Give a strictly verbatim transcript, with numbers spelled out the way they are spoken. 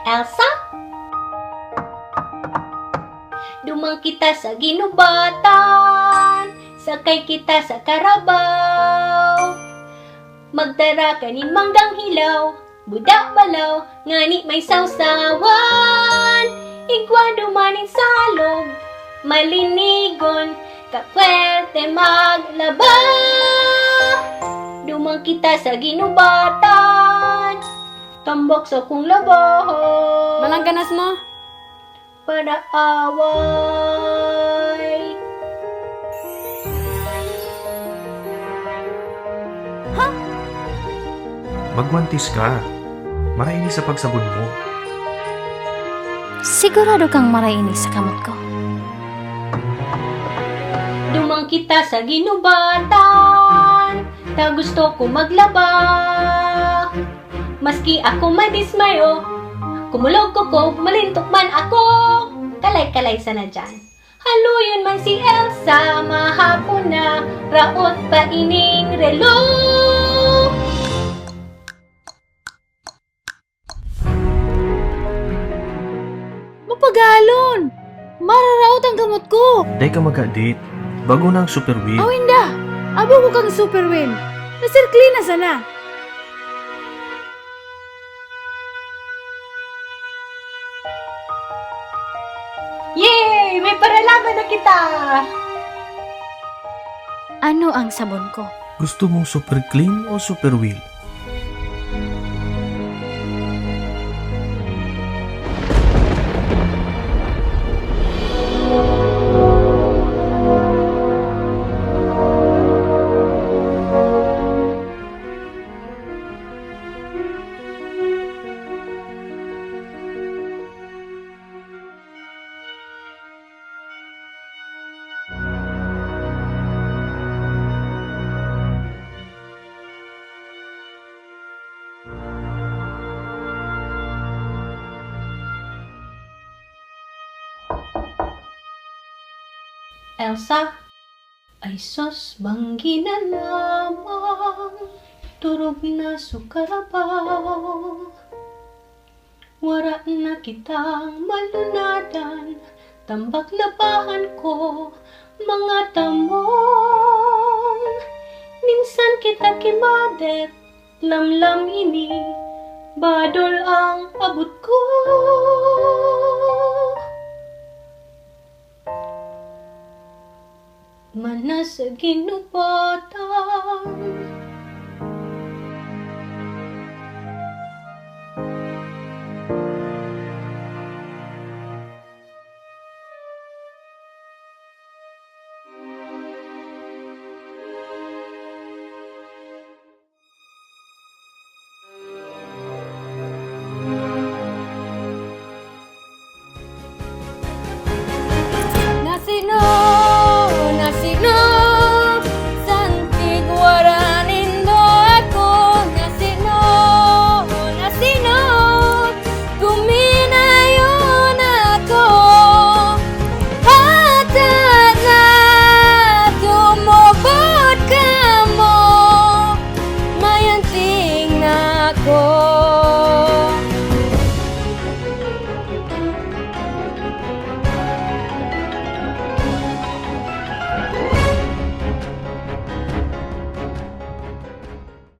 Elsa? Duman kita sa ginubatan, sakay kita sa karabaw. Magdara ka nin manggang hilaw, buda balaw, ngani may sawsawan. Igwa duman nin salog, malinigon, kapwerte maglaba. Duman kita sa ginubatan, tambak sa kong labahan. Malangganas mo? Para away. Ha? Magwantis ka. Maraini sa pagsabon mo. Sigurado kang maraini sa kamot ko. Duman kita sa ginubatan, ta gusto ko maglaba. Maski ako madismayo, kumulog-kukog, malintok man ako. Kalay-kalay sana dyan. Haluyon man si Elsa, mahapon na, raot pa ining relo. Mapagalon! Mararaot ang kamot ko! Dai ka magadit. Bago na ang Super Wheel. Aw, inda! Abo ko kang Super Wheel. Nasirkli na sana. Yay! May paralaban na kita! Ano ang sabon ko? Gusto mong super clean o super wheel? Elsa? Ay sus, banggi na lamang, turog na su karabaw. Wara na kitang malunadan, tambak labahan ko, mga tamong. Minsan kita kimadet, lamlam ini, badol ang abot ko. Manas sa ginubatan,